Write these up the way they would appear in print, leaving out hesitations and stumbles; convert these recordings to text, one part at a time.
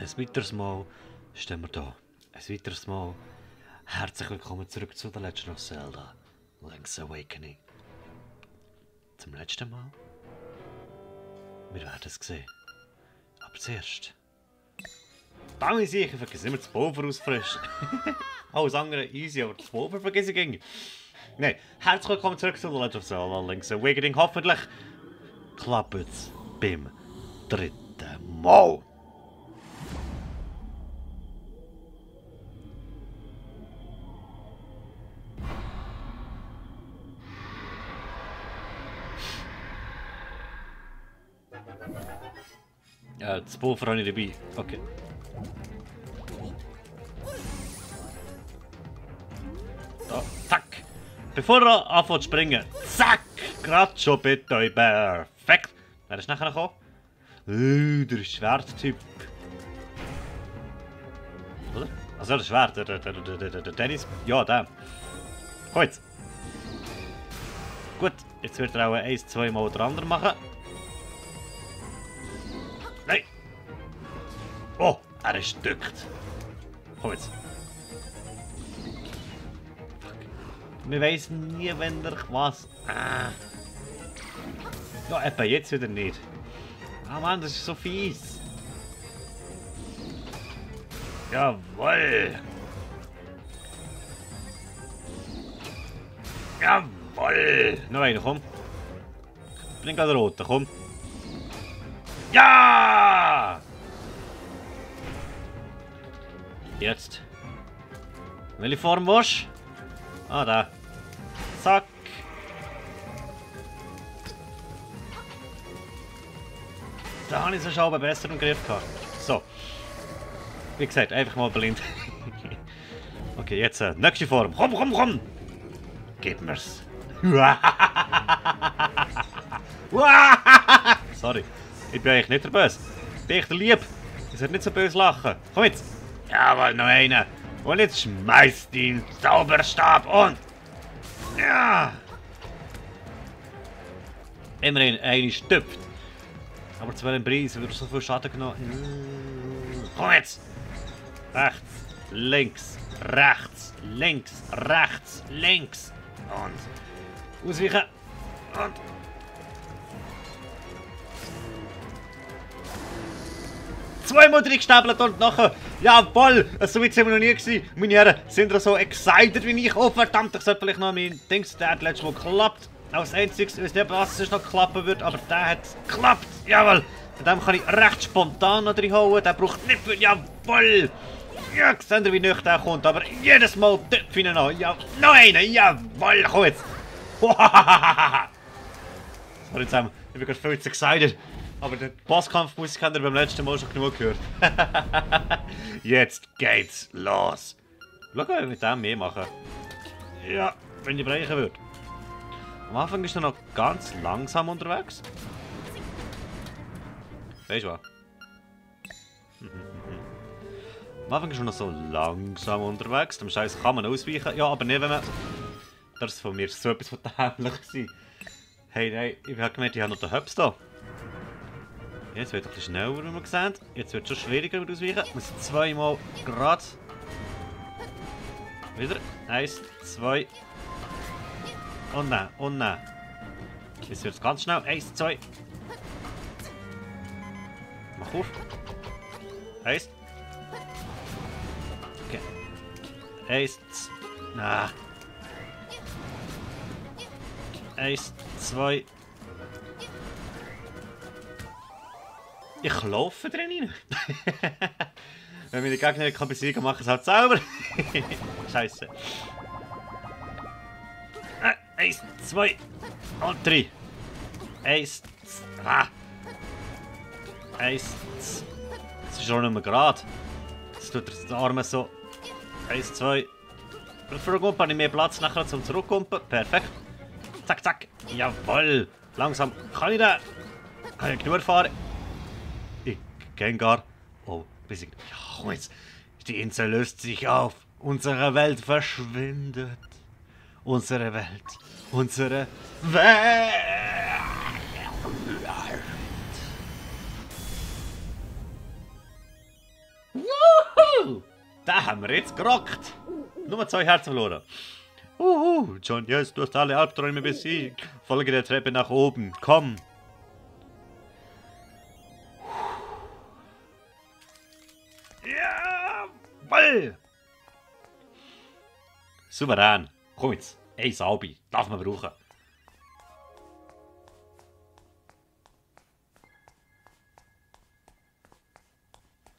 Ein weiteres Mal stehen wir da. Ein weiteres Mal. Herzlich willkommen zurück zu The Legend of Zelda Link's Awakening. Zum letzten Mal. Wir werden es sehen. Aber zuerst. Da muss ich vergesse immer das Pulver ausfrischen. Alles andere easy, aber das Pulver vergesse ich irgendwie. Nein, herzlich willkommen zurück zu The Legend of Zelda Link's Awakening. Hoffentlich klappt es beim dritten Mal. Ja, das Pulver habe ich dabei. Okay. Da, zack. Bevor er anfängt zu springen, zack. Gerade schon bitte euch perfekt. Wer ist nachher gekommen? Der Schwerttyp. Oder? Also der Schwert, der Dennis. Ja, der. Komm jetzt. Gut, jetzt wird er auch 1, 2 Mal der andere machen. Nein! Oh, er ist gedückt. Komm jetzt. Fuck. Wir wissen nie, wenn er was. Ja, etwa jetzt wieder nicht. Ah Mann, das ist so fies. Jawoll. Jawoll. Noch einer, komm. Bin gerade rot, komm. Ja! Jetzt. Welche Form willst du? Ah, da. Zack. Da habe ich es schon besser im Griff gehabt. So. Wie gesagt, einfach mal blind. Okay, jetzt nächste Form. Komm, komm, komm! Gib mir's. Sorry. Ich bin eigentlich nicht der Böse. Ich bin echt der Lieb. Ich sollte nicht so böse lachen. Komm jetzt. Jawohl, noch einen. Und jetzt schmeißt den Zauberstab und... Ja! Immerhin, eine stüpft. Aber zu welchem Preis? Wird so viel Schaden genommen? Komm jetzt! Rechts, links, rechts, links, rechts, links. Und... Ausweichen. Und... Zweimal reingestapelt und nachher, jawohl, so weit sind wir noch nie gewesen. Meine Herren sind da so excited wie ich. Oh verdammt, ich sollte vielleicht noch mein Dings, der hat letztes Mal geklappt. Als einziges, ich weiß nicht, was es noch klappen wird, aber der hat geklappt, jawohl. Mit dem kann ich recht spontan noch reinhauen, der braucht nicht viel, jawohl. Ja, seht ihr, wie nicht der kommt, aber jedes Mal töpfe ich ihn noch, ja, noch einen, jawohl, komm jetzt. Sorry zusammen, ich bin gerade viel zu excited. Aber den Bosskampfmusik habt ihr beim letzten Mal schon genug gehört. Jetzt geht's los. Schau, wie wir mit dem mehr machen. Ja, wenn ich brechen würde. Am Anfang ist er noch ganz langsam unterwegs. Weißt du was? Am Anfang ist er noch so langsam unterwegs. Dem Scheiß kann man ausweichen. Ja, aber nicht, wenn man... Das ist von mir so etwas von dämlich gewesen. Hey, nein, ich habe gemerkt, ich habe noch den Hubs da. Jetzt wird es ein bisschen schneller, wie wir sehen. Jetzt wird es schon schwieriger mit ausweichen. Wir müssen zweimal gerade. Wieder. 1, 2. Und nein, und nein. Jetzt wird es ganz schnell. 1, 2. Mach auf. 1. Okay. 1, 2. Nein. 1, 2. Ich laufe drin rein. Wenn wir die Gegner nicht besiegen kann, machen es halt selber. Scheiße. 1, 2 und 3. 1, 2. 1, 2. Es ist schon nicht mehr gerade. Jetzt tut er die Arme so. 1, 2. Für den Kumpen habe ich mehr Platz nachher zum Zurückkumpen. Perfekt. Zack, zack. Jawohl. Langsam. Kann ich da? Kann ich genug fahren? Gengar. Oh, besiegt. Ja, komm jetzt. Die Insel löst sich auf. Unsere Welt verschwindet. Unsere Welt. Unsere Welt. Da haben wir jetzt gerockt. Nur 2 Herzen verloren. John, yes, du hast alle Albträume besiegt. Folge der Treppe nach oben. Komm. Jawoll! Souverän. Komm jetzt. Ey, Salbi. Darf man brauchen.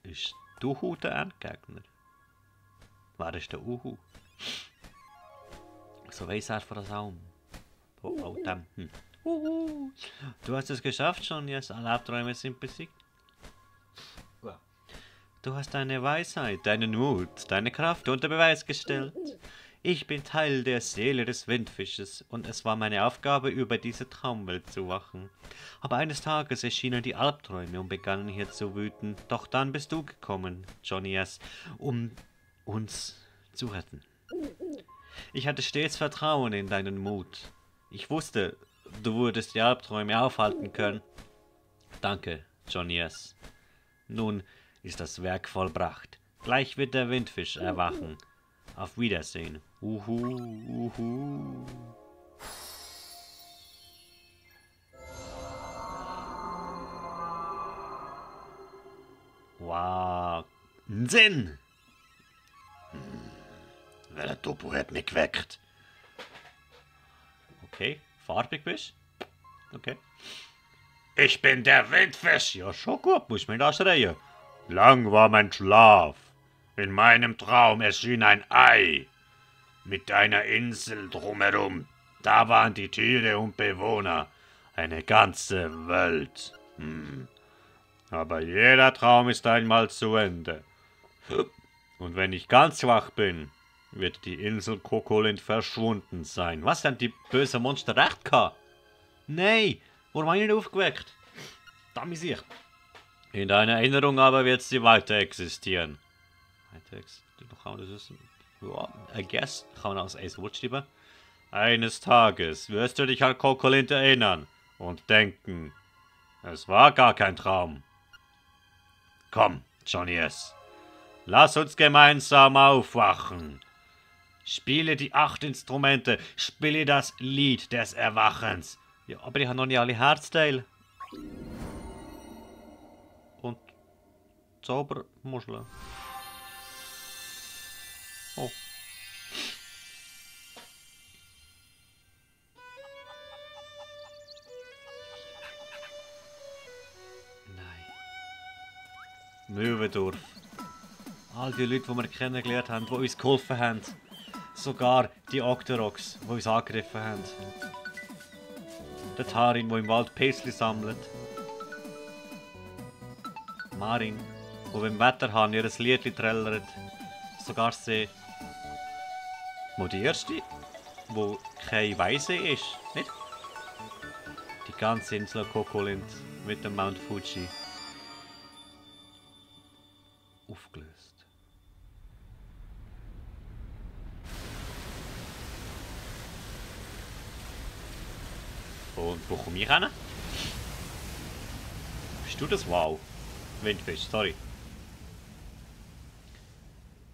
Ist Uhu der Endgegner? Wer ist der Uhu? So weiss er von der Saum. Oh, dem. Uhu. Du hast es geschafft schon, jetzt alle Albträume sind besiegt. Du hast deine Weisheit, deinen Mut, deine Kraft unter Beweis gestellt. Ich bin Teil der Seele des Windfisches und es war meine Aufgabe, über diese Traumwelt zu wachen. Aber eines Tages erschienen die Albträume und begannen hier zu wüten. Doch dann bist du gekommen, Johnny S., um uns zu retten. Ich hatte stets Vertrauen in deinen Mut. Ich wusste, du würdest die Albträume aufhalten können. Danke, Johnny S. Nun ist das Werk vollbracht. Gleich wird der Windfisch erwachen. Auf Wiedersehen. Uhu, uhu. Wow. Sinn! Welcher Topo hat mich geweckt? Okay, farbig bist? Okay. Ich bin der Windfisch! Ja, schon gut, muss man da schreien. Lang war mein Schlaf. In meinem Traum erschien ein Ei. Mit einer Insel drumherum. Da waren die Tiere und Bewohner. Eine ganze Welt. Aber jeder Traum ist einmal zu Ende. Und wenn ich ganz wach bin, wird die Insel Kokolind verschwunden sein. Was, haben die bösen Monster recht gehabt? Nein, warum habe ich nicht aufgeweckt? Damit sich. In deiner Erinnerung aber wird sie weiter existieren. Kann man das wissen? Ja, I guess. Kann man als ein Wort schreiben. Eines Tages wirst du dich an Kokolind erinnern und denken, es war gar kein Traum. Komm, Johnny S. Lass uns gemeinsam aufwachen. Spiele die 8 Instrumente, spiele das Lied des Erwachens. Ja, aber ich habe noch nicht alle Herzteile. Und Zaubermuscheln. Oh. Nein. Möwendorf. All die Leute, die wir kennengelernt haben, die uns geholfen haben. Sogar die Octoroks, die uns angegriffen haben. Der Tarin, der im Wald Pesli sammelt. Marin, die beim Wetterhahn ihr Liedli trällert. Sogar sie, wo die erste, wo kein Weisee ist, nicht? Die ganze Insel Kokolind mit dem Mount Fuji aufgelöst. Und wo komme ich hin? Bist du das Wow? Windfisch, sorry.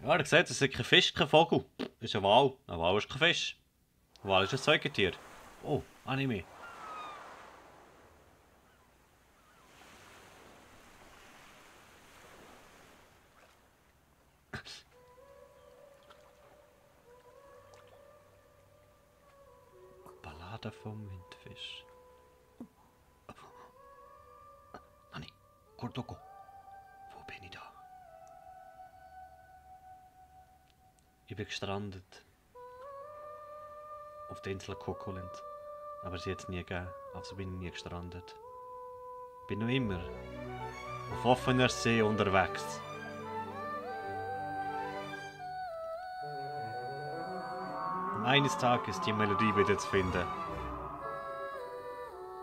Ja, ihr seht, es ist kein Fisch, kein Vogel. Es ist ein Wal. Ein Wal ist kein Fisch. Ein Wal ist ein Säugetier. Oh, Anime. Ballade vom Windfisch. Nani, Kordoko. Wo bin ich da? Ich bin gestrandet. Auf der Insel Kokolind. Aber sie hat es nie gegeben. Also bin ich nie gestrandet. Ich bin noch immer auf offener See unterwegs. Um eines Tages die Melodie wieder zu finden,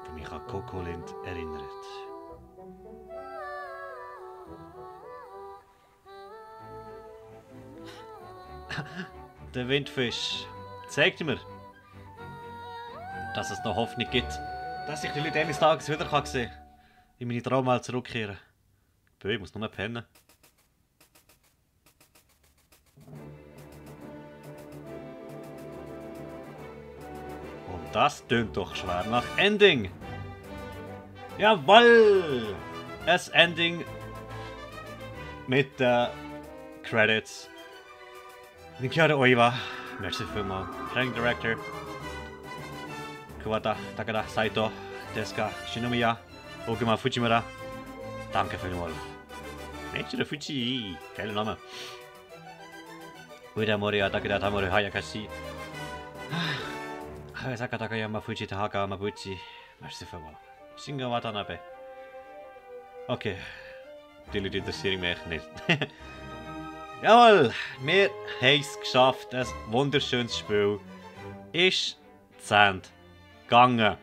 die mich an Kokolind erinnert. Der Windfisch zeigt mir, dass es noch Hoffnung gibt, dass ich die Leute eines Tages wieder sehen kann, in meine Traumwelt zurückkehren. Ich muss nur pennen. das tönt doch schwer nach Ending. Jawoll! Ein Ending mit den Credits. Nikiara Oiwa, merci vielmals. Playing Director. Kuwata Takada Saito. Tezuka Shinomiya. Oguma Fujimura. Danke vielmals. Meichiro Fuji. Geiler Name. Ueda Moria Takeda Tamoru Hayakashi. Hayasaka Takayama Fuji Tahaka Mabuchi. Merci vielmals. Shingo Watanabe. Okay. Die Leute interessieren mich nicht. Jawohl, wir haben es geschafft. Ein wunderschönes Spiel ist zu Ende gegangen.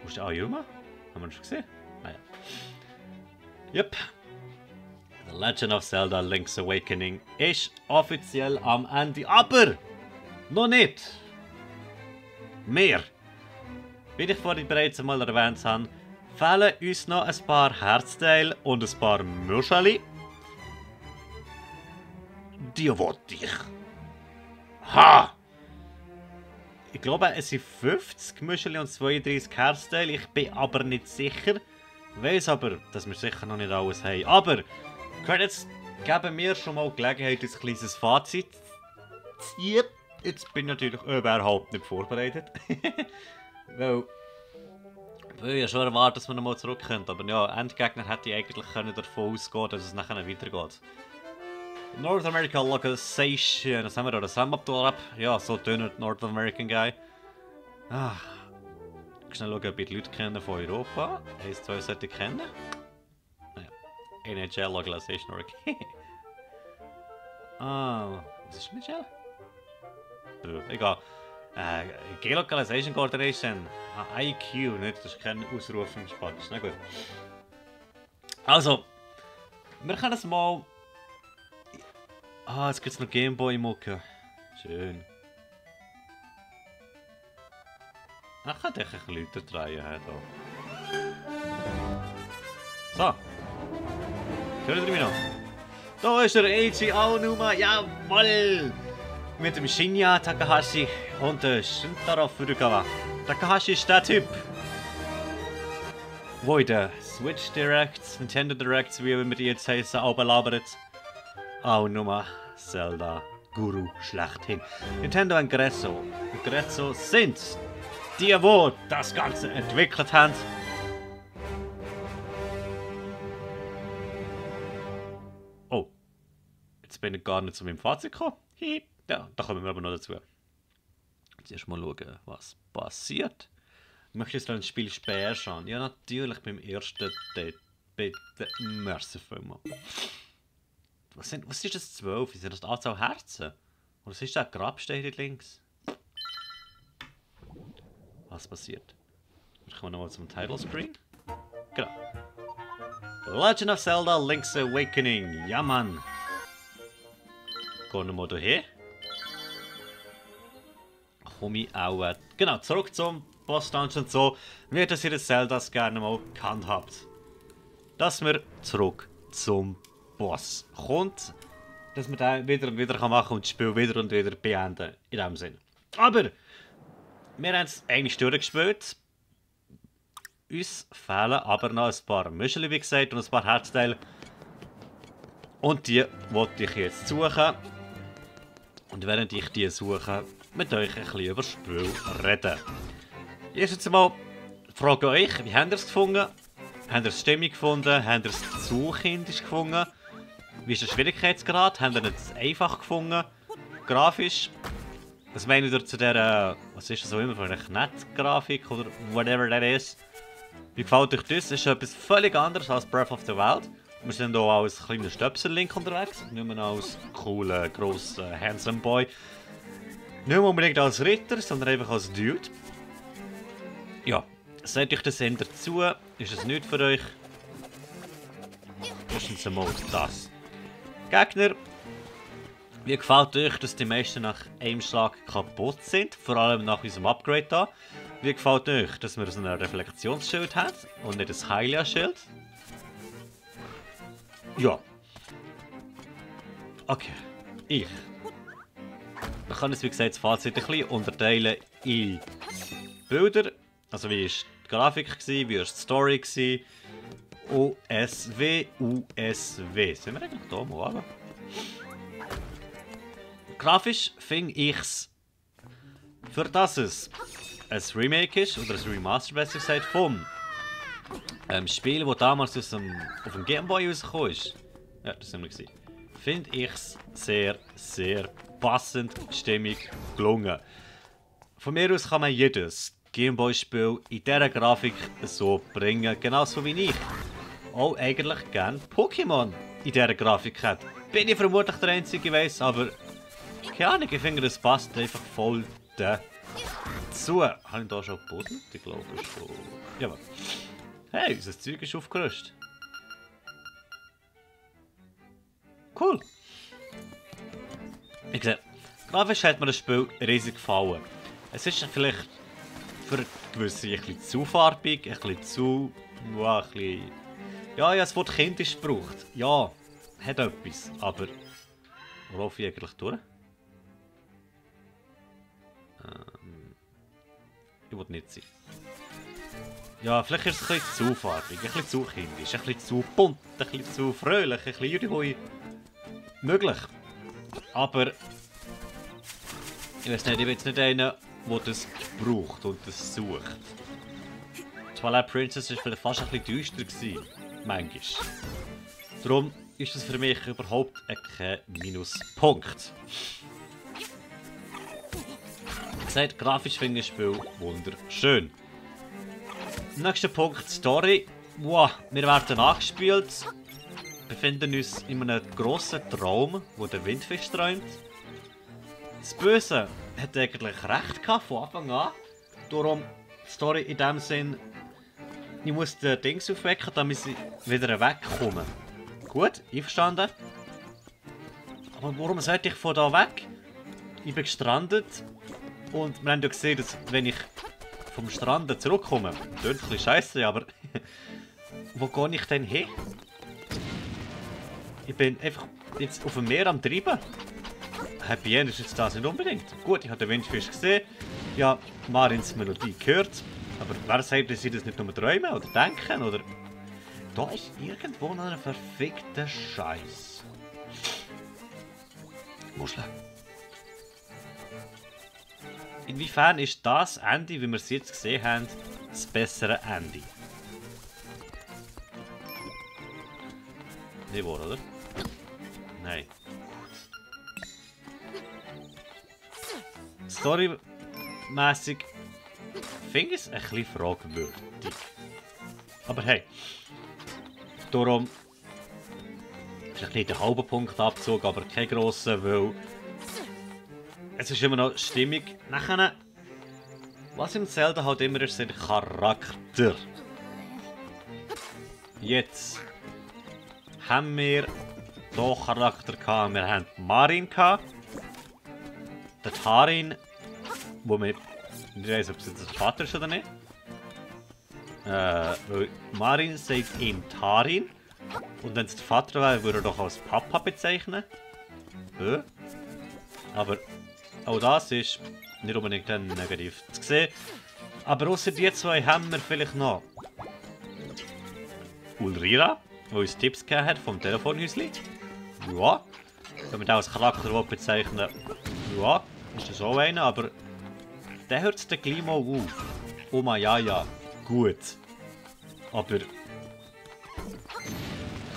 Wo ist der Ayuma? Haben wir ihn schon gesehen? Naja. Yep. The Legend of Zelda Link's Awakening ist offiziell am Ende, aber noch nicht. Mehr. Wie ich vorhin bereits einmal erwähnt habe, fehlen uns noch ein paar Herzteile und ein paar Muscheli. Die wollte ich. Ha! Ich glaube, es sind 50 Muscheli und 32 Herzteile. Ich bin aber nicht sicher. Weiss aber, dass wir sicher noch nicht alles haben. Aber Credits geben mir schon mal Gelegenheit, ein kleines Fazit zu ziehen. Jetzt bin ich natürlich überhaupt nicht vorbereitet. Weil ich ja schon erwartet, dass wir nochmal zurückkommen. Aber ja, Endgegner hätte ich eigentlich davon ausgehen, dass es nachher weitergeht. North America Localization, das haben wir da, das haben wir ab. Ja, so tönt North American Guy. Ah. Schnell schauen, ob ich die Leute kennen von Europa. 1, 2 sollte ich kennen. Naja. NHL Localization, okay. Ah, was ist NHL? Egal. Geolocalization Coordination. IQ, nicht? Das ist kein Ausruf im Spanisch. Na gut. Also, wir können es mal. Ah, jetzt gibt es noch Gameboy-Mucke. Schön. Ich kann dich ein bisschen Leute drehen. So. Hören Sie mich noch? Da ist der Eiji Aonuma. Jawoll! Mit dem Shinya Takahashi und der Shintaro Furukawa. Takahashi ist der Typ, wo in den Switch Directs, Nintendo Directs, wie immer die jetzt heißen, labert. Aonuma, Zelda, Guru schlechthin. Nintendo und Grezzo. Und Grezzo sind die das Ganze entwickelt haben. Oh, jetzt bin ich gar nicht zu meinem Fazit gekommen. Ja, da kommen wir aber noch dazu. Jetzt erstmal schauen, was passiert. Möchtest du ein Spiel später schauen? Ja, natürlich beim ersten Date. Bitte, merci vielmals. Was ist das 12? Sind das die Anzahl Herzen? Oder ist das Grabstein links? Was passiert? Wir kommen nochmal zum Title Screen. Genau. The Legend of Zelda Link's Awakening. Ja, Mann. Gehen wir mal hierher. Komme ich auch. Genau, zurück zum Boss Dungeon. So wie das ihr das Zeldas gerne mal gehandhabt. Dass wir zurück zum Boss kommt, dass man den wieder und wieder machen kann und das Spiel wieder und wieder beenden. In diesem Sinn. Aber wir haben es eigentlich durchgespielt. Uns fehlen aber noch ein paar Muscheli, wie gesagt, und ein paar Herzteile. Und die wollte ich jetzt suchen. Und während ich die suche, mit euch ein bisschen über das Spiel reden. Erstens einmal frage euch, wie habt ihr es gefunden? Habt ihr die Stimmung gefunden? Habt ihr es zu kindisch gefunden? Wie ist der Schwierigkeitsgrad? Habt ihr es einfach gefunden? Grafisch? Was meint ihr zu der, was ist das so immer für eine Knett-Grafik oder whatever that is? Wie gefällt euch das? Das ist etwas völlig anderes als Breath of the Wild. Wir sind hier als kleiner Stöpsel-Link unterwegs, nicht mehr als cooler, grosser, handsome Boy. Nicht unbedingt als Ritter, sondern einfach als Dude. Ja, seht euch das Ende dazu? Ist es nicht für euch? Erstens einmal das. Gegner. Wie gefällt euch, dass die meisten nach einem Schlag kaputt sind? Vor allem nach unserem Upgrade hier. Wie gefällt euch, dass wir so ein Reflektionsschild haben und nicht ein Hylia-Schild? Ja. Okay. Ich Wir können es, wie gesagt, das Fazit ein bisschen unterteilen in Bilder. Also wie war die Grafik, wie war die Story, OSW, USW. Sind wir eigentlich da mal runter? Grafisch finde ich es, für das es ein Remake ist, oder ein Remaster besser gesagt, vom Spiel, das damals auf dem Game Boy rausgekommen ist. Ja, das sind wir gesehen. Finde ich es sehr, sehr passend, stimmig, gelungen. Von mir aus kann man jedes Gameboy-Spiel in dieser Grafik so bringen, genauso wie ich auch eigentlich gerne Pokémon in dieser Grafik hätte. Bin ich vermutlich der Einzige, weiss, aber keine Ahnung, ich finde, es passt einfach voll dazu. Habe ich da schon geboten? Ich glaube schon. Ja, hey, unser Zeug ist aufgerüstet. Cool. Wie gesagt, grafisch hat mir das Spiel riesig gefallen. Es ist vielleicht für gewisse ein bisschen zu farbig, ein bisschen zu... Ja, ein bisschen... Ja, das Wort kindisch gebraucht. Ja, hat etwas, aber... Wo laufe ich eigentlich durch? Ich will nicht sein. Ja, vielleicht ist es ein bisschen zu farbig, ein bisschen zu kindisch, ein bisschen zu bunt, ein bisschen zu fröhlich, ein bisschen jurihui. Möglich. Aber... Ich weiß nicht, ich bin jetzt nicht einer, der das braucht und das sucht. Twilight Princess war vielleicht fast ein bisschen düster gewesen. Manchmal. Darum ist das für mich überhaupt kein Minuspunkt. Wie gesagt, grafisch finde ich das Spiel wunderschön. Nächster Punkt, Story. Wow, wir werden angespielt. Wir befinden uns in einem grossen Traum, wo der Windfisch träumt. Das Böse hat eigentlich recht gehabt, von Anfang an. Darum die Story in dem Sinn, ich muss den Dings aufwecken, damit sie wieder wegkommen. Gut, einverstanden. Aber warum sollte ich von da weg? Ich bin gestrandet und wir haben ja gesehen, dass wenn ich vom Strand zurückkomme, klingt ein bisschen scheisse, aber wo gehe ich denn hin? Ich bin einfach jetzt auf dem Meer am Treiben. Happy End ist jetzt das nicht unbedingt. Gut, ich habe den Windfisch gesehen, ja, Marins Melodie gehört, aber wer sagt, dass sie das nicht nur träumen oder denken, oder... Da ist irgendwo noch ein verfickter Scheiß. Muschel. Inwiefern ist das Ende, wie wir es jetzt gesehen haben, das bessere Ende? Nicht wahr, oder? Nein. Storymäßig finde ich es ein bisschen fragwürdig. Aber hey, darum vielleicht nicht der halbe Punktabzug, aber kein grosser, weil es ist immer noch stimmig. Nachher, was im Zelda halt immer ist, sind Charakter. Jetzt haben wir hier Charakter gehabt. Wir haben Marin gehabt. Der Tarin, wo wir nicht weiss, ob es jetzt der Vater ist oder nicht. Weil Marin sagt ihm Tarin. Und wenn es der Vater wäre, würde er doch als Papa bezeichnen. Aber auch das ist nicht unbedingt negativ zu sehen. Aber außer die zwei haben wir vielleicht noch Ulrira, die uns Tipps gegeben hat vom Telefonhäuschen. Ja. Wenn man den als Charakter bezeichnen, ja, ist das auch einer, aber der hört es dann gleich mal auf. Oma ja, gut. Aber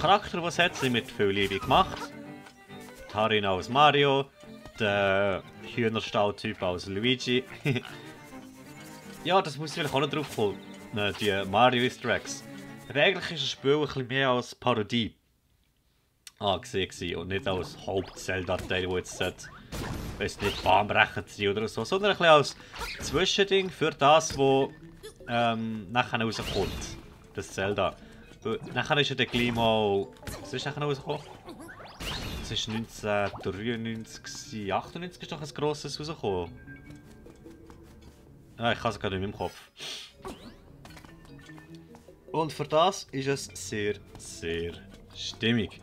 Charakter, die es hat, sind mit viel Liebe gemacht. Tarin als Mario, der Hühnerstall-Typ als Luigi. Ja, das muss ich vielleicht auch noch drauf kommen. Die Mario Easter Eggs. Aber eigentlich ist das Spiel ein bisschen mehr als Parodie angesehen und nicht als Haupt-Zelda-Teil, wo jetzt weiss nicht, bahnbrechend sein oder so, sondern ein bisschen als Zwischending für das, was nachher rauskommt. Das Zelda. Nachher ist ja der gleich mal... Was ist nachher rausgekommen? Das war 1993, 98 ist doch ein grosses rausgekommen. Ah, ich habe es gerade in meinem Kopf. Und für das ist es sehr, sehr stimmig.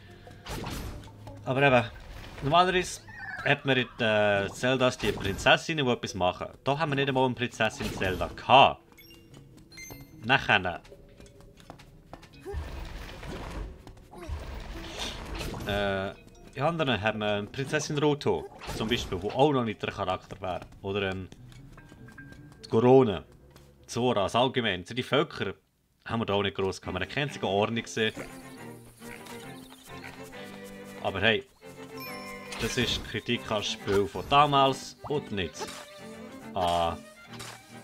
Aber eben, normalerweise hat man in Zeldas die Prinzessin, die etwas machen. Da haben wir nicht einmal eine Prinzessin Zelda gehabt. Nachher. In anderen haben wir eine Prinzessin Roto, zum Beispiel, die auch noch nicht der Charakter wäre. Oder die Corona, Zoras, allgemein. Die Völker haben wir da auch nicht gross gehabt. Man kennt sogar Ordnung gesehen. Aber hey, das ist Kritik an das Spiel von damals und nicht an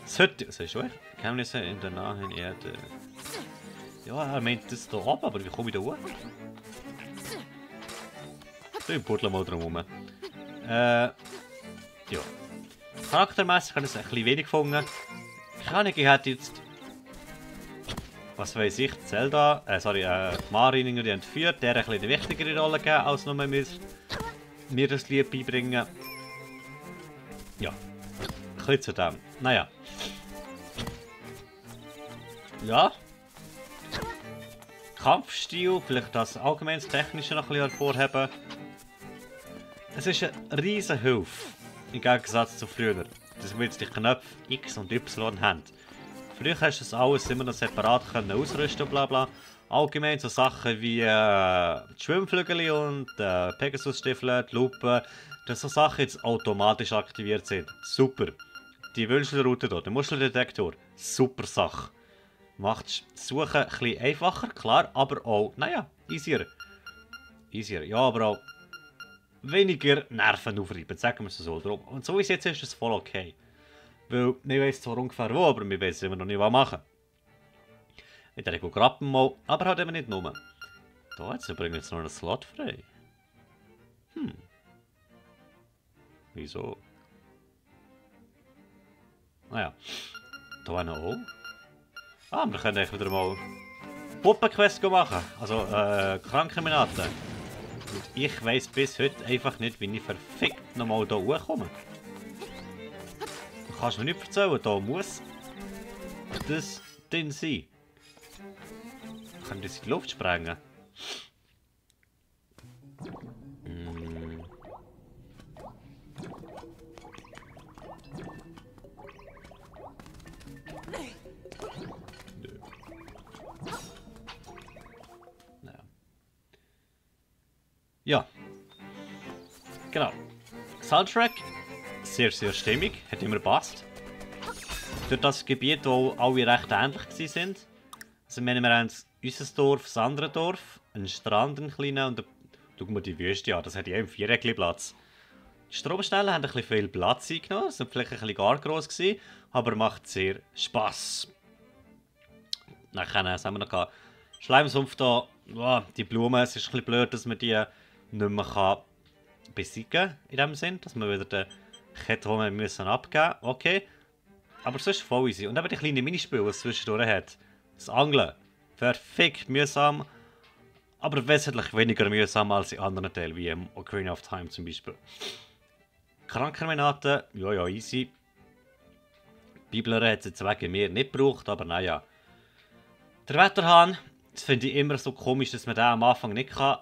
das heute. Was ist schon? Geheimnisse in der nahen Erde. Ja, er meint das hier oben, aber wie komme ich da hoch? Ich buddle mal drum herum. Ja. Charaktermäßig habe ich es ein bisschen wenig gefunden. Keine Ahnung, ich hätte jetzt... Was weiß ich, Zelda... Marin die entführt, der eine wichtigere Rolle gegeben, als nur mir das Lied beibringen. Ja. Ein bisschen zu dem. Naja. Ja. Kampfstil, vielleicht das allgemein Technische noch ein bisschen hervorheben. Es ist eine riesen Hilfe, im Gegensatz zu früher, dass wir jetzt die Knöpfe X und Y haben. Früher hast du das alles immer noch separat ausrüsten, bla bla. Allgemein so Sachen wie die Schwimmflügel und Pegasus-Stiefel, die Lupe, dass so Sachen jetzt automatisch aktiviert sind. Super. Die Wünschelroute hier, der Muscheldetektor, super Sache. Macht das Suchen ein bisschen einfacher, klar, aber auch, naja, easier. Easier, ja, aber auch weniger Nerven aufreiben, sagen wir es so. Und so wie es jetzt ist, ist es voll okay. Weil wir wissen zwar ungefähr wo, aber wir wissen immer noch nicht, was machen. Ich denke, wir graben mal, aber halt eben nicht nur. Da jetzt übrigens noch einen Slot frei. Wieso? Naja, da haben wir auch. Ah, wir können echt wieder mal Puppenquest machen. Also, Krankenminate. Und ich weiss bis heute einfach nicht, wie ich verfickt nochmal hier hochkomme. Du kannst mir nicht erzählen, da muss das drin sein. Kann das in die Luft sprengen? Ja. Genau. Soundtrack. Sehr, sehr stimmig. Hat immer gepasst. Durch das Gebiet, wo alle recht ähnlich waren. Also wir haben unser Dorf, das andere Dorf, einen Strand, einen kleinen und schau mal die Wüste an. Das hat ja im Viereckli-Platz. Die Stromstellen haben ein bisschen viel Platz eingenommen. Sind vielleicht ein bisschen gar gross gewesen, aber macht sehr Spass. Dann haben wir noch Schleimsumpf da. Oh, die Blumen, es ist ein bisschen blöd, dass man die nicht mehr besiegen kann, in dem Sinn, dass man wieder den Kette, den wir müssen abgeben müssen. Okay. Aber sonst voll easy. Und eben die kleinen Minispiele, die es zwischendurch hat. Das Angeln. Perfekt mühsam. Aber wesentlich weniger mühsam als in anderen Teilen, wie im Ocarina of Time zum Beispiel. Krankenminate, ja, easy. Bibler hat es jetzt wegen mir nicht gebraucht, aber naja. Der Wetterhahn, das finde ich immer so komisch, dass man den am Anfang nicht kann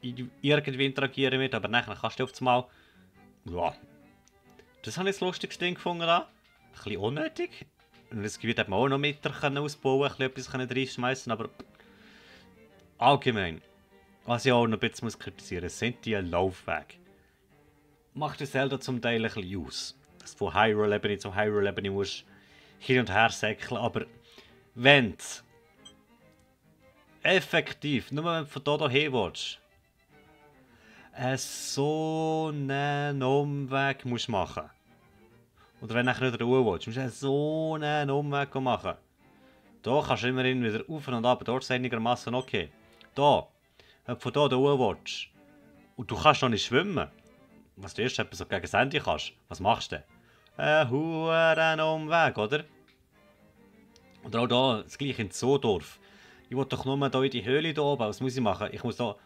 irgendwie interagieren mit, aber nachher kannst du auf einmal. Ja. Das habe ich das lustigste Ding gefunden. Ein bisschen unnötig. Und das Gebiet hat man auch noch Meter ausbauen, etwas reinschmeißen, aber allgemein. Was ich auch noch ein bisschen kritisieren muss, sind die Laufwege. Macht das Zelda zum Teil ein bisschen aus. Dass du von Hyrule-Ebene zu Hyrule-Ebene musst hin und her säckeln, aber wenn du effektiv, nur wenn du von hier hin willst, so einen Umweg musst machen. Oder wenn du nachher wieder Ruhe willst, musst du so einen Umweg machen. Da kannst du immerhin wieder auf und ab, dort ist einigermaßen okay. Da, wenn du von hier Ruhe willst und du kannst noch nicht schwimmen, was du erst so gegen das Ende kannst, was machst du denn? Ein huren Umweg, oder? Oder auch hier, das gleiche in Zoodorf. Ich will doch nur hier in die Höhle hier oben, was muss ich machen? Ich muss hier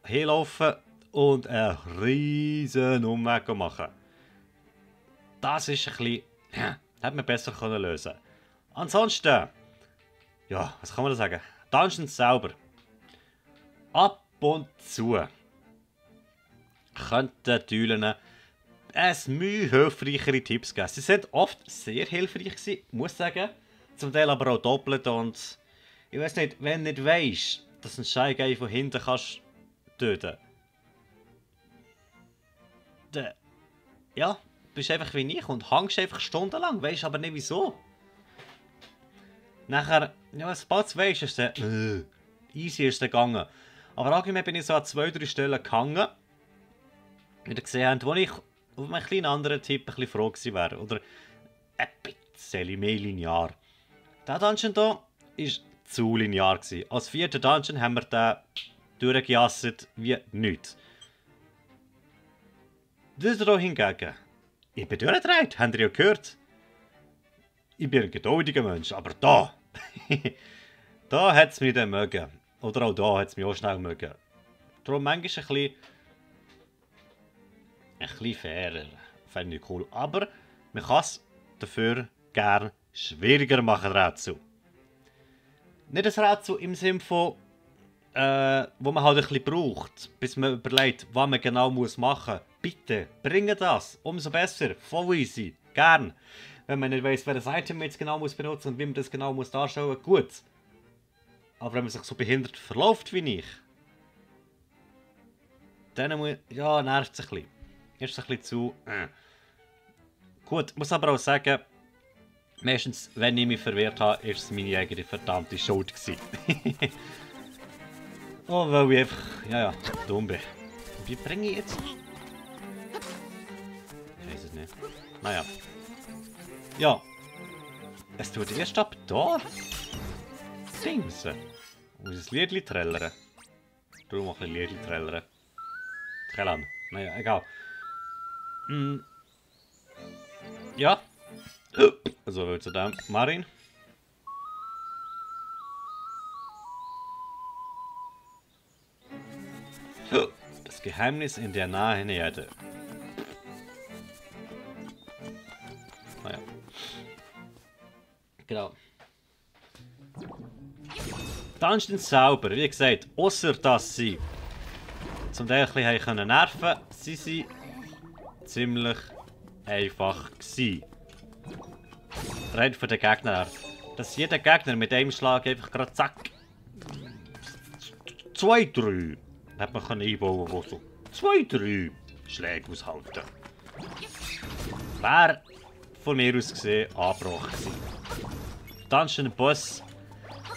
hinlaufen und einen riesen Umweg machen. Das ist ein bisschen... hätte man besser lösen können. Ansonsten... Ja, was kann man da sagen? Dungeons selber. Ab und zu könnten die Eulen es Mühe hilfreichere Tipps geben. Sie sind oft sehr hilfreich gewesen, muss ich sagen. Zum Teil aber auch doppelt und ich weiß nicht, wenn du nicht weisst, dass ein Scheigei von hinten kannst töten. Dann, ja, bist einfach wie ich und hängst einfach stundenlang, weisst aber nicht wieso. Nachher, ja, sobald du weisst, ist es easy ist gegangen. Aber allgemein bin ich so an 2-3 Stellen gehangen, wie ihr gesehen habt, wo ich auf einen kleinen anderen Tipp ein bisschen froh gewesen wäre. Oder ein bisschen mehr linear. Dieser Dungeon hier war zu linear gewesen. Als 4. Dungeon haben wir den durchgejasset wie nichts. Das hier hingegen, ich bin durchgedreht, habt ihr ja gehört. Ich bin ein geduldiger Mensch, aber da, da hat es mich dann mögen. Oder auch da hat es mich auch schnell mögen. Darum manchmal ein bisschen fairer. Fände ich cool. Aber man kann es dafür gerne schwieriger machen, Rätsel. Nicht ein Rätsel im Sinne von, wo man halt ein bisschen braucht, bis man überlegt, was man genau machen muss. Bitte, bringe das. Umso besser. Voll easy. Gern. Wenn man nicht weiss, welches Item man jetzt genau muss benutzen und wie man das genau muss darstellen muss, gut. Aber wenn man sich so behindert verläuft wie ich, dann muss, ja, nervt es ein bisschen. Ist es ein bisschen zu... Gut, muss aber auch sagen, meistens, wenn ich mich verwehrt habe, ist es meine eigene verdammte Schuld gewesen. Oh, weil ich einfach, ja, dumm bin. Wie bringe ich jetzt... Ich weiß es nicht. Naja. Ja. Es tut erst ab da. Dingsen. Muss ein Liedli trällern. Darum auch ein Liedli trällern. Trällern. Naja, egal. Ja. Also, zu dem. Marin. Das Geheimnis in der nahen Erde. Naja. Genau. Dungeons sauber, wie gesagt, außer dass sie zum Teil ein bisschen nerven konnten, sie sind ziemlich einfach gewesen. Rein von den Gegnern her. Dass jeder Gegner mit einem Schlag einfach gerade zack 2-3 hat man einbauen können, wo so 2-3 Schläge aushalten. Wäre von mir aus gesehen angebrochen gewesen. Dungeon Boss.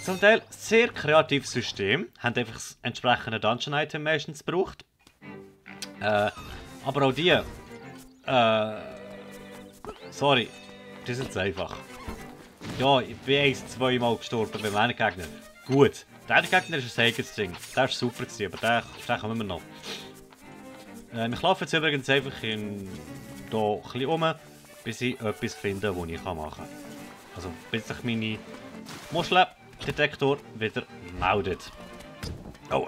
Zum Teil sehr kreatives System. Haben einfach das entsprechende Dungeon-Item meistens gebraucht. Aber auch die... sorry. Die sind zu einfach. Ja, ich bin 1-2 Mal gestorben beim einen Gegner. Gut. Der Gegner ist ein eigenes Ding. Der war super, aber den kommen wir noch. Wir laufen jetzt übrigens einfach hier ein bisschen um, bis ich etwas finde, das ich machen kann. Also bis sich meine Muscheldetektor wieder meldet. Oh.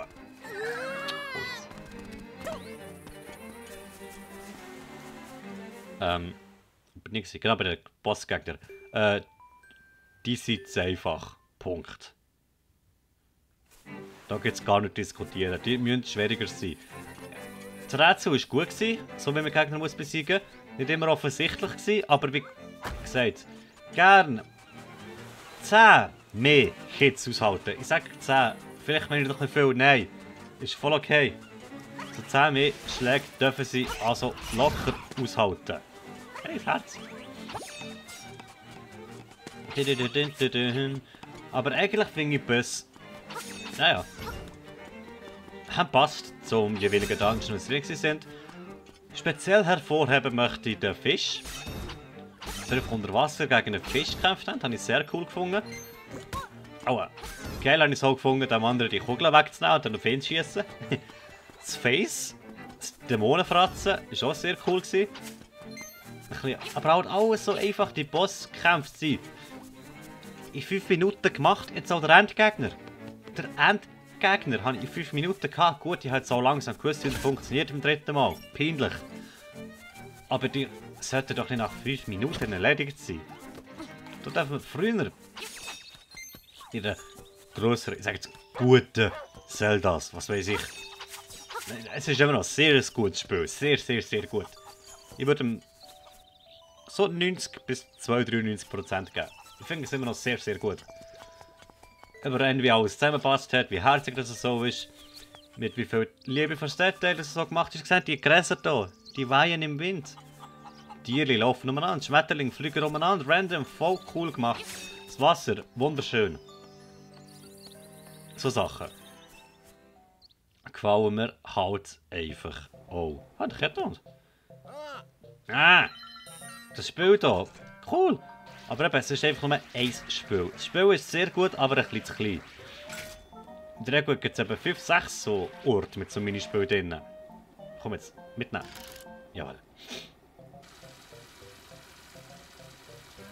Bin ich genau bei den Bossgegner. Die sind zu einfach. Punkt. Da gibt es gar nicht diskutieren. Die müssen schwieriger sein. Das Rätsel war gut, so wie man Gegner muss besiegen muss. Nicht immer offensichtlich gewesen, aber wie gesagt, gern 10 mehr Kids aushalten. Ich sage 10, vielleicht meine ich doch nicht viel. Nein, ist voll okay. So 10 mehr Schläge dürfen sie also locker aushalten. Hey, Herz. Aber eigentlich finde ich Boss, naja, passt zum jeweiligen Dungeon, was wir sind. Speziell hervorheben möchte ich den Fisch. Der unter Wasser gegen einen Fisch gekämpft hat, habe ich sehr cool gefunden. Aua. Geil habe ich so gefunden, dem anderen die Kugeln wegzunehmen und dann auf ihn zu schiessen. Das Face, das Dämonenfratzen, war auch sehr cool gewesen. Aber auch alles so einfach, die Bosskämpfe sind in 5 Minuten gemacht, jetzt auch der Endgegner. Der Endgegner habe ich in 5 Minuten gehabt. Gut, ich habe so langsam gewusst, wie er funktioniert im 3. Mal. Peinlich. Aber die sollten doch nicht nach 5 Minuten erledigt sein. Da darf man früher in der grösseren, ich sage jetzt, guten Zeldas, was weiß ich. Es ist immer noch ein sehr gutes Spiel. Sehr, sehr, sehr gut. Ich würde ihm so 90 bis 92% geben. Ich finde es immer noch sehr, sehr gut. Aber wie alles zusammenpasst hat, wie herzig das so ist, mit wie viel Liebe fürs Detail das so gemacht ist. Gesehen, die Gräser hier, die weihen im Wind. Tiere laufen umeinander, Schmetterlinge fliegen umeinander, random, voll cool gemacht. Das Wasser, wunderschön. So Sachen. Gefallen mir halt einfach. Oh, der Ketthund. Ah, das Spiel hier, cool. Aber eben, es ist einfach nur ein Spiel. Das Spiel ist sehr gut, aber ein bisschen zu klein. In der Regel gibt es eben 5, 6 so Orte mit so einem Minispiel drin. Komm jetzt, mitnehmen. Jawohl.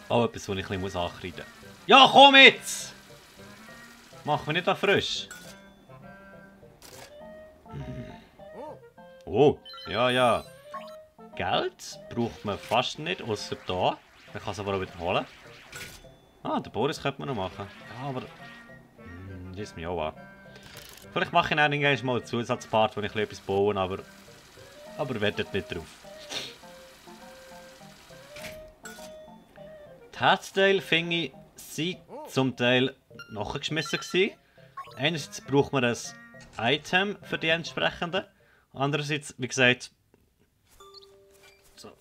Auch etwas, was ich ein bisschen ankreiden muss. Ja, komm jetzt! Machen wir nicht da frisch. Oh, ja, ja. Geld braucht man fast nicht, außer da. Man kann es aber auch wiederholen. Ah, den Boris könnte man noch machen. Ja, aber... Lies mich auch an. Vielleicht mache ich dann irgendwann mal einen Zusatzpart, wenn ich etwas baue, aber wettet nicht drauf. Die Herzteile, finde ich, sind zum Teil nachgeschmissen gewesen. Einerseits braucht man ein Item für die entsprechenden. Andererseits, wie gesagt, so,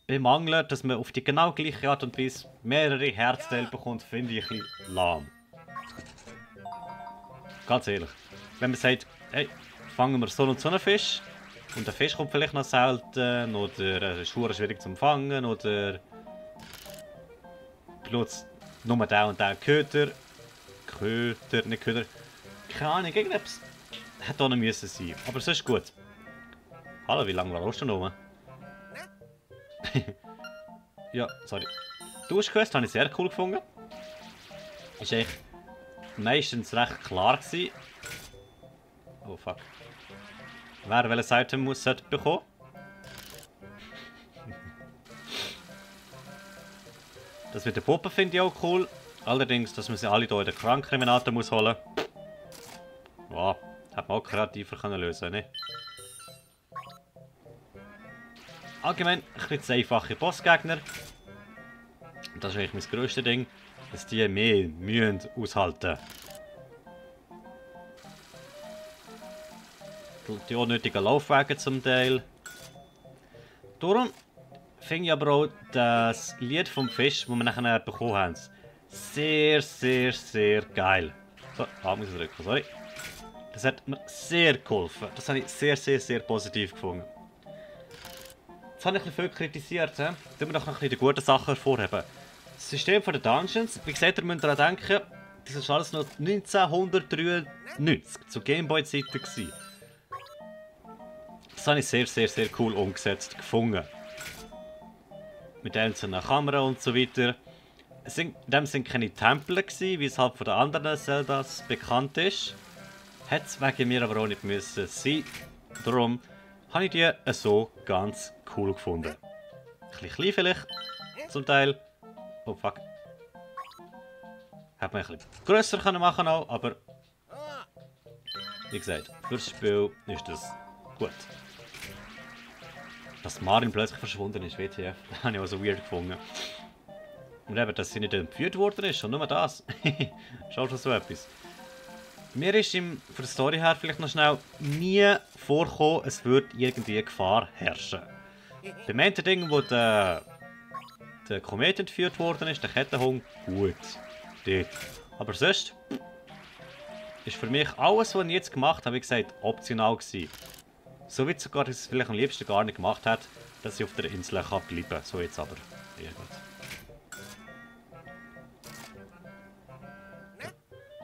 bemangeln, dass man auf die genau gleiche Art und Weise mehrere Herzteile bekommt, finde ich ein bisschen lahm. Ganz ehrlich. Wenn man sagt, hey, fangen wir so und so einen Fisch und der Fisch kommt vielleicht noch selten oder er ist schwierig zu fangen oder benutzt nur der und der Köder, nicht Köder, keine Ahnung, irgendetwas hätte da noch müssen sein, aber es ist gut. Hallo, wie lange warst du noch rum? Ja, sorry. Duschquest habe ich sehr cool gefunden. Ist eigentlich meistens recht klar gewesen. Oh fuck. Wer welches Item muss bekommen? Das mit der Puppe finde ich auch cool. Allerdings, dass man sie alle hier in den Krankenkriminaten muss holen. Ja, hätte man auch kreativer können lösen, ne? Allgemein ein bisschen zu einfache Bossgegner. Das ist eigentlich mein grösstes Ding, dass die mehr müssen aushalten. Die unnötigen Laufwege zum Teil. Darum finde ich aber auch das Lied vom Fisch, das wir nachher bekommen haben, sehr, sehr, sehr geil. So, muss ich drücken, sorry. Das hat mir sehr geholfen. Das habe ich sehr, sehr, sehr positiv gefunden. Jetzt habe ich ein bisschen viel kritisiert. Tun wir doch noch ein bisschen die guten Sachen hervorheben. Das System der Dungeons, wie gesagt, ihr müsst daran denken, das war alles noch 1993 zu Gameboy-Zeiten. Das habe ich sehr, sehr, sehr cool umgesetzt gefunden. Mit einzelnen Kameras und so weiter. In dem sind keine Tempel gewesen, wie es halt von den anderen Zeldas bekannt ist. Hätte es wegen mir aber auch nicht müssen sein. Darum habe ich die so ganz cool gefunden. Ein bisschen klein vielleicht, zum Teil. Oh fuck. Hätte man ein bisschen grösser machen können, aber wie gesagt, fürs Spiel ist das gut. Dass Marin plötzlich verschwunden ist, WTF, das habe ich auch so weird gefunden. Und eben, dass sie nicht entführt worden ist, und nur das. Schau schon so etwas. Mir ist für die Story her vielleicht noch schnell nie vorgekommen, es würde irgendwie Gefahr herrschen. Beim einen Ding, wo der Komet entführt worden ist, der Kettenhund, gut. Dort. Aber sonst ist für mich alles, was ich jetzt gemacht habe, wie gesagt, optional gewesen. So wie sogar, dass ich es vielleicht am liebsten gar nicht gemacht hat, dass ich auf der Insel bleiben kann. So jetzt aber. Ja, gut.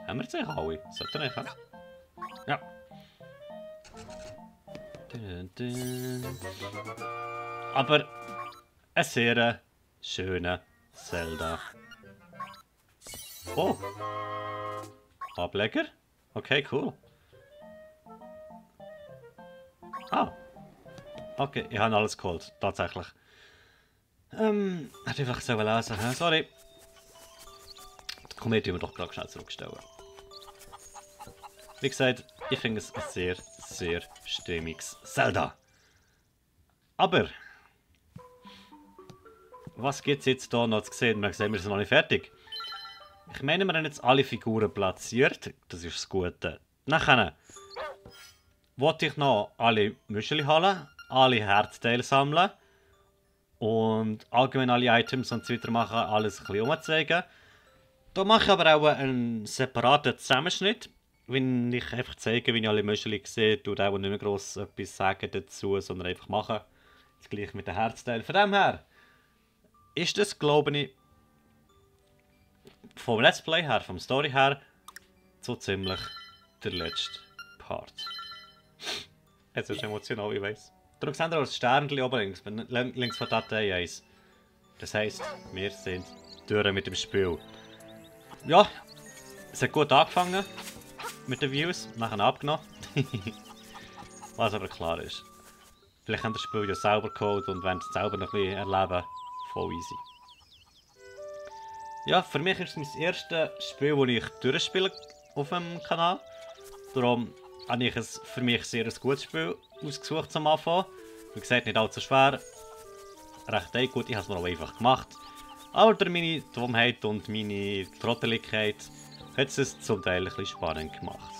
Haben wir jetzt eigentlich alle? Sollte nicht, ja. Aber ein sehr schöner Zelda. Oh. Ableger? Okay, cool. Ah. Okay, ich habe alles geholt. Tatsächlich. Hätte ich einfach so lesen. Sorry. Die Komödie wir doch gerade schnell zurückstellen. Wie gesagt, Ich finde es ein sehr, sehr stimmiges Zelda. Aber was gibt es jetzt hier noch zu sehen? Wir sehen, wir sind noch nicht fertig. Ich meine, wir haben jetzt alle Figuren platziert. Das ist das Gute. Nachher wollte ich noch alle Müscheli holen, alle Herzteile sammeln und allgemein alle Items und so weiter machen, alles ein bisschen umzeigen. Da mache ich aber auch einen separaten Zusammenschnitt, wenn ich einfach zeige, wie ich alle Müscheli sehe, tue auch nicht mehr gross etwas sagen dazu, sondern einfach machen. Das gleiche mit den Herzteilen. Von dem her ist das, glaube ich, vom Let's Play her, vom Story her, so ziemlich der letzte Part. Jetzt ist es emotional, ich weiss. Darum seht ihr auch das Sternchen oben links von Datei 1. Das heisst, wir sind durch mit dem Spiel. Ja, es hat gut angefangen mit den Views, nachher abgenommen. Was aber klar ist. Vielleicht habt ihr das Spiel ja selber geholt und wollt es selber noch ein bisschen erleben. Voll easy. Ja, für mich ist es mein erstes Spiel, das ich durchspiele auf dem Kanal. Darum habe ich es für mich sehr ein gutes Spiel ausgesucht zum Anfang. Wie gesagt, nicht allzu schwer. Recht gut, ich habe es mir auch einfach gemacht. Aber durch meine Dummheit und meine Trotteligkeit hat es zum Teil ein bisschen spannend gemacht.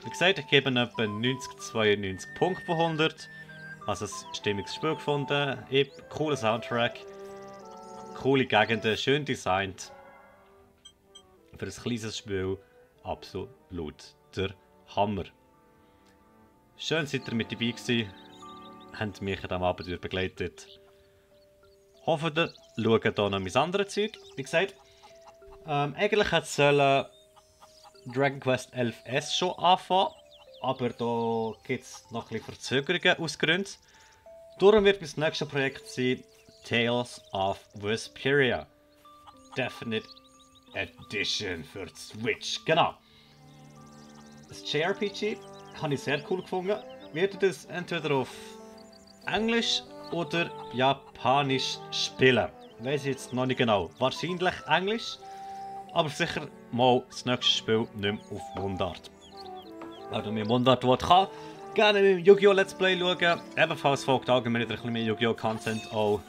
Wie gesagt, ich gebe etwa 90-92 Punkte von 100. Also ein stimmiges Spiel gefunden. Cooler Soundtrack. Coole Gegenden, schön designt. Für ein kleines Spiel absolut der Hammer. Schön seid ihr mit dabei gewesen. Habt mich an diesem Abenteuer begleitet. Hoffe, ihr schaut hier noch mein anderes Zeug. Wie gesagt, eigentlich hätte Dragon Quest 11S schon anfangen, aber da gibt es noch ein bisschen Verzögerungen aus Gründen. Darum wird mein nächstes Projekt sein Tales of Vesperia. Definite Edition für die Switch. Genau. Das JRPG habe ich sehr cool gefunden. Wird das entweder auf Englisch oder Japanisch spielen. Weiß ich jetzt noch nicht genau. Wahrscheinlich Englisch, aber sicher mal das nächste Spiel nicht mehr auf Mundart. Wenn ihr Mundart kann, gerne mit dem Yu-Gi-Oh! Let's Play schauen. Ebenfalls folgt allgemein ein bisschen mehr Yu-Gi-Oh! Content auch.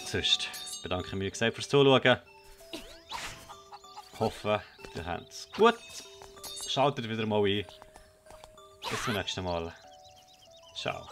Sonst bedanke ich mich fürs Zuschauen. Hoffe, ihr habt es gut. Schaltet wieder mal ein. Bis zum nächsten Mal. Ciao.